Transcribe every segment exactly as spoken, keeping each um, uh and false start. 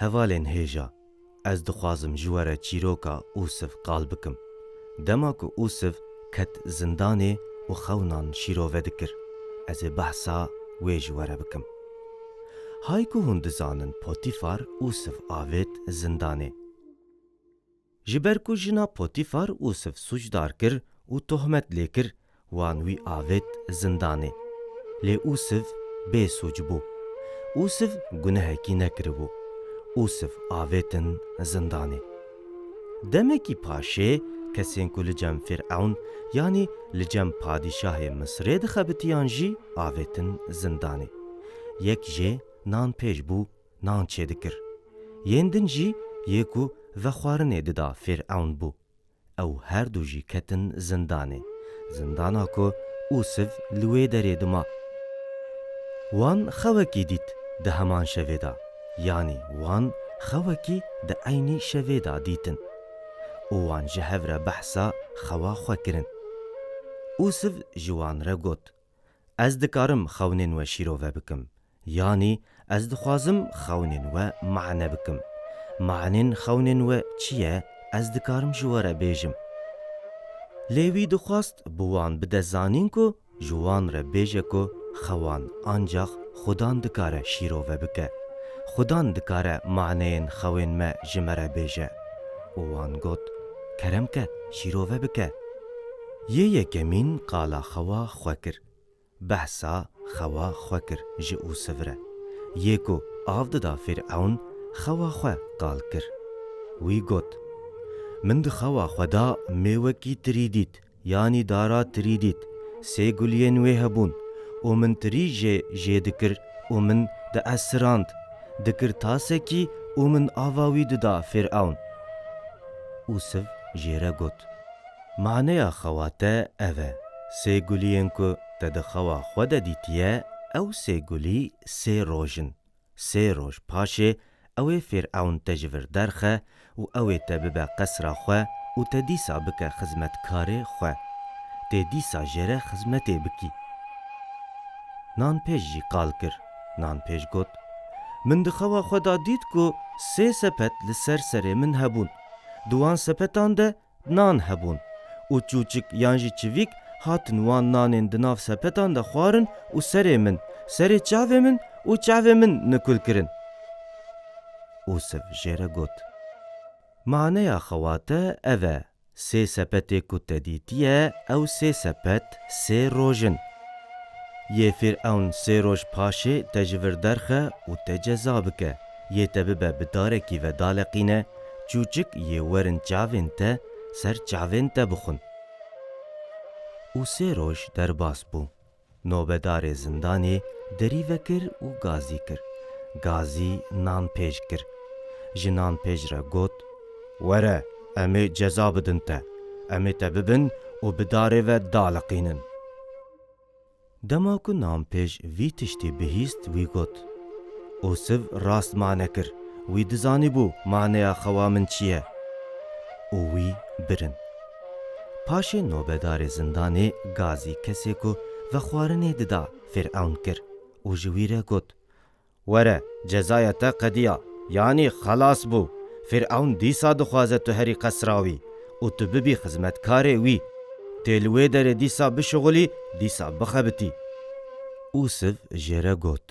Hevalên hêja, ez dixwazim ji we re çîroka Ûsiv qal bikim. Dema ku Ûsiv ket zindanê û xewnan şîrove dikir, ez ê behsa wê ji we re bikim. Hay ku hûn dizanin Potîfar Ûsiv avêt zindanê. Ji ber ku jina Potîfar Ûsiv sûcdar kir û tohmet lê kir, wan wî avêt zindanê. Lê Ûsiv bê sûc bû. Ûsiv gunehekî nekiribû. Ûsiv avêtin zindanê. Demekî paşê kesên ku li cem Fîr'ewn, yanî li cem padîşahê Misirê dixebitiyan jî avêtin zindanê. Yek jê nan pêj bû, nan çêdikir. Yên din jî yê ku vexwarinê dida Fîr'ewn bû. Ew her du jî ketin zindanê. Zindana ku Ûsiv li wê derê dima. Wan xewekî dît di heman şevê de. Yanî wan xewekî di eynî şevê de dîtin. Û wan ji hev re behsa xewa xwe kirin. Ûsiv ji wan re got, Ez dikarim xewnên we şîrove bikim. Yanî ez dixwazim xewnên we mane bikim. Manên xewnên we çi ye, ez dikarim ji we re bêjim. Lê wî dixwast bi wan bide zanîn ku ji wan re bêje ku xewan ancax Xudan dikare şîrove bike. Xudan dikare maneyên xewên me ji me re bêje. Û wan got, Kerem ke, şîrove bike. Yê yekemîn qala xewa xwe kir. Behsa xewa xwe kir ji Ûsiv re. Yê ku av dida Fîr'ewn xewa xwe qal kir. Wî got, Min di xewa xwe de mêwekî tirî dît, yanî dara tirî dît. Sê guliyên wê hebûn û min tirî jê jê dikir û min diesirand, dikir tasekî û min ava wî dida Fîr'ewn. Ûsiv jê re got, Maneya xewa te ev e, sê guliyên ku te di xewa xwe de dîtiye, ew sê gulî sê roj in. Sê roj paşê ew ê Fîr'ewn te ji vir derxe û ew ê te bibe qesra xwe û te dîsa bike xizmetkarê xwe. Tê dîsa jê re xizmetê bikî. Nanpêj jî qal kir. Nanpêj got, Min di xewa xwe de dît ku sê sepet li ser serê min hebûn. Di wan sepetan de nan hebûn û çûçik yan jî çivîk hatin wan nanên di nav sepetan de xwarin û serê min, serê çavê min û çavê min nikul kirin. Ûsiv jê re got, Maneya xewa te ev e, sê sepetê ku te dîtiye, ew sê sepet sê roj in. Yê Fîr'ewn sê roj paşê te ji vir derxe û te ceza bike. Yê te bibe bi darekî ve daleqîne, çûçik yê werin çavên te ser çavên te bixwin. Û sê roj derbas bû. Nobedarê zindanê derî vekir û gazî kir. Gazî nanpêj kir. Ji nanpêj re got, Were, em ê ceza bidin te. Em ê te bibin û bi darê ve daliqînin. Dema ku nanpêj vî tiştî bihîst, wî got, Ûsiv rast mane kir. Wî dizanîbû maneya xewa min çi ye. Û wî birin. Paşê nobedarê zindanê gazî kesê ku vexwarinê dida Fîr'ewn kir û ji wî re got, Were, cezaya te qediya, yanî xelas bû. Fîr'ewn dîsa dixwaze tu herî qesra wî û tu bibî xizmetkarê wî. Tê li wê derê dîsa bişuxulî, dîsa bixebitî. Ûsiv jê re got,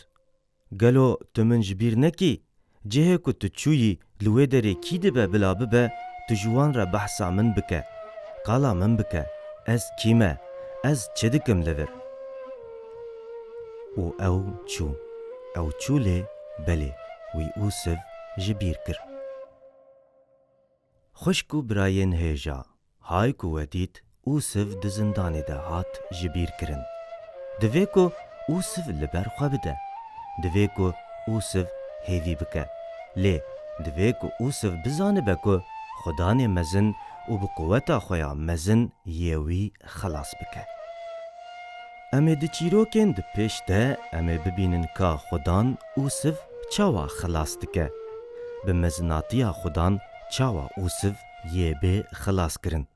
Gelo tu min ji bîr nekî? Cihê ku tu çûyî li wê derê kî dibe bila bibe, tu ji wan re behsa min bike. Qala min bike, ez kî me? Ez çi dikim li vir? Û ew çû. Ew çû lê belê wî Ûsiv ji bîr kir. Xwişk û birayên hêja, hay ku we dît Ûsiv di zindanê de hat ji bîr kirin. Divê ku Ûsiv li ber xwe bide. Divê ku Ûsiv hêvî bike. Lê divê ku Ûsiv bizanibe ku Xudanê mezin û bi quweta xwe ya mezin yê wî xilas bike. Em ê di çîrokên di pêş de em ê bibînin ka Xudan Ûsiv çawa xilas dike. Bi mezinatiya Xudan çawa Ûsiv yê bê xilas kirin.